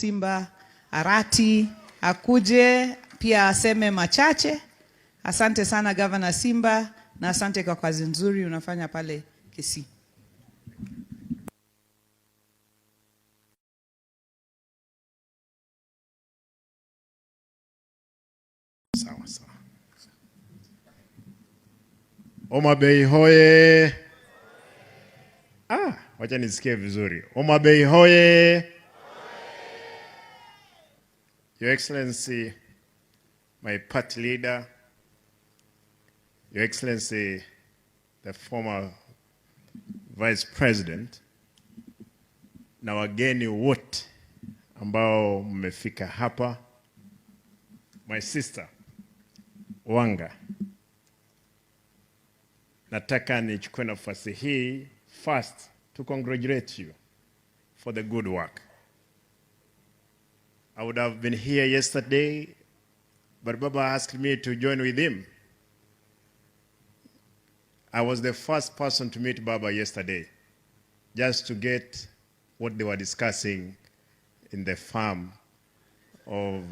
Simba Arati akuje pia aseme machache. Asante sana, Governor Simba, na asante kwa kazi nzuri unafanya pale Kisii. Sawa sawa. Homa Bay hoye! Ah, wacha nisikie vizuri. Homa Bay hoye! Your Excellency, my party leader, Your Excellency, the former Vice President, na wageni wote ambao mmefika hapa, my sister Wanga, nataka nichukue nafasi hii first to congratulate you for the good work. I would have been here yesterday, but Baba asked me to join with him. I was the first person to meet Baba yesterday, just to get what they were discussing in the farm of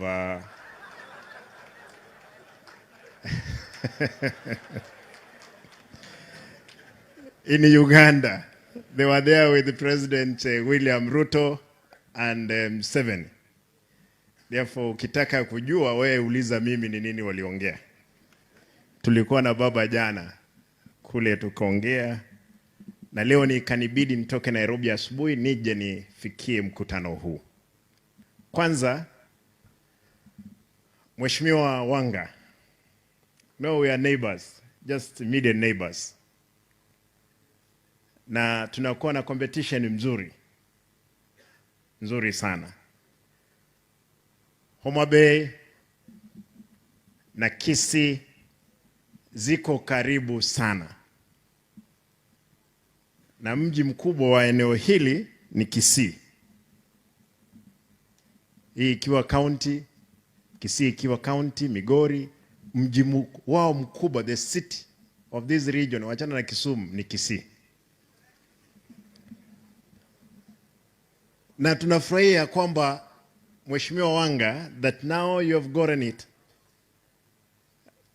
in Uganda. They were there with President William Ruto and Museveni. Therefore, ukitaka kujua wewe uliza mimi ni nini waliongea. Tulikuwa na Baba jana kule tukaongea, na leo ikanibidi nitoke Nairobi asubuhi nije nifikie mkutano huu. Kwanza, Mheshimiwa Wanga, no, we are neighbors, just immediate neighbors, na tunakuwa na competition mzuri nzuri sana. Homa Bay na Kisii ziko karibu sana, na mji mkubwa wa eneo hili ni Kisii, hii ikiwa county, Kisii ikiwa county, Migori mji wao mkubwa, the city of this region, wachana na Kisumu, ni Kisii. Na tunafurahia kwamba, Mheshimiwa Wanga, that now you have gotten it.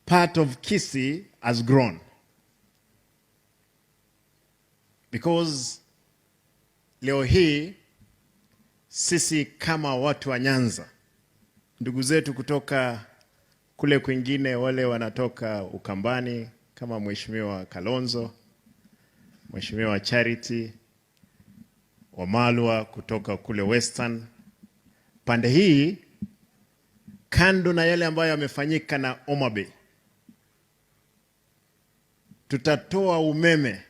Part of Kisii has grown. Because leo hii sisi kama watu wa Nyanza, ndugu zetu kutoka kule kwingine, wale wanatoka Ukambani kama Mheshimiwa Kalonzo, Mheshimiwa Charity Wamalwa kutoka kule Western, pande hii, kando na yale ambayo yamefanyika na Homa Bay, tutatoa umeme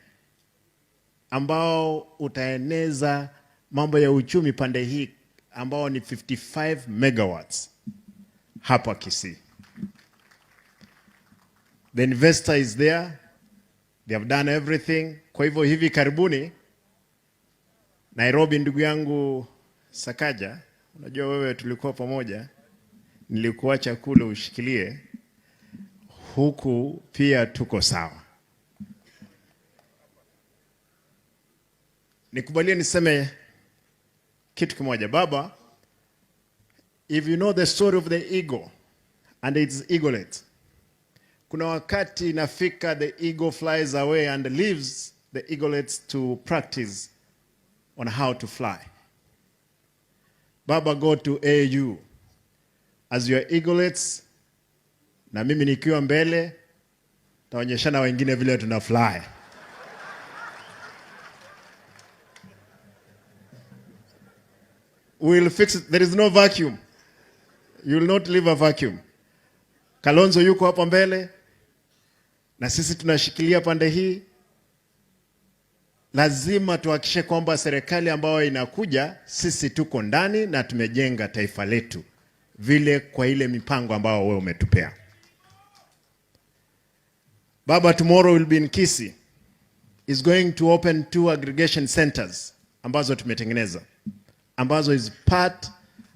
ambao utaeneza mambo ya uchumi pande hii ambao ni 55 megawatts hapa Kisii. The investor is there, they have done everything. Kwa hivyo hivi karibuni Nairobi, ndugu yangu Sakaja, unajua wewe tulikuwa pamoja, nilikuacha kule ushikilie, huku pia tuko sawa. Nikubalie niseme kitu kimoja, Baba. If you know the story of the eagle and its eaglet, kuna wakati inafika the eagle flies away and leaves the eaglets to practice on how to fly. Baba, go to AU as your eaglets, na mimi nikiwa mbele taonyeshana wengine vile tuna fly. We will fix it. There is no vacuum. You will not leave a vacuum. Kalonzo yuko hapa mbele na sisi tunashikilia pande hii. Lazima tuhakikishe kwamba serikali ambayo inakuja sisi tuko ndani na tumejenga taifa letu vile kwa ile mipango ambayo wewe umetupea. Baba tomorrow will be in Kisii. Is going to open two aggregation centers ambazo tumetengeneza, ambazo is part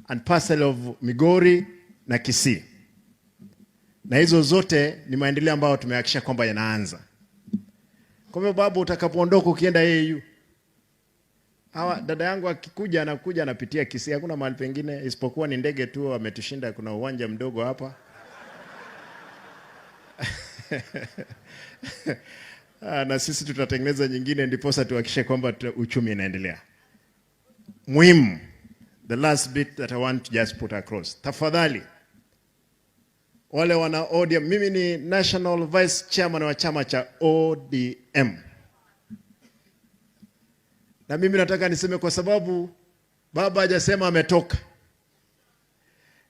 and parcel of Migori na Kisii, na hizo zote ni maendeleo ambayo tumehakikisha kwamba yanaanza. Kwa hivyo, Babu, utakapoondoka ukienda AU, Hawa dada yangu akikuja anakuja anapitia Kisii, hakuna mahali pengine isipokuwa ni ndege tu wametushinda. Kuna uwanja mdogo hapa. Ah, na sisi tutatengeneza nyingine ndiposa tuhakikishe kwamba uchumi inaendelea. Muhimu, the last bit that I want to just put across, tafadhali wale wana ODM, mimi ni national vice chairman wa chama cha ODM, na mimi nataka niseme kwa sababu baba hajasema ametoka,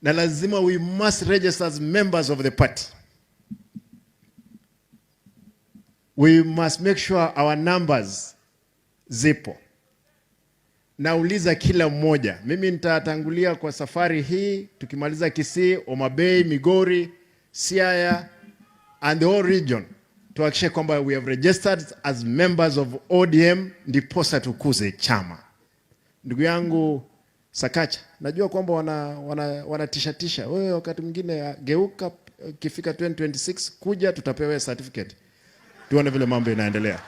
na lazima we must register as members of the party. We must make sure our numbers zipo. Nauliza kila mmoja, mimi nitatangulia kwa safari hii, tukimaliza Kisii, Homa Bay, Migori, Siaya and the whole region, tuhakikishe kwamba we have registered as members of ODM, ndiposa tukuze chama. Ndugu yangu Sakacha, najua kwamba wana tisha wewe, wakati mwingine geuka, ikifika 2026 kuja tutapewa certificate, tuone vile mambo inaendelea.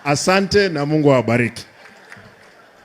Asante na Mungu awabariki.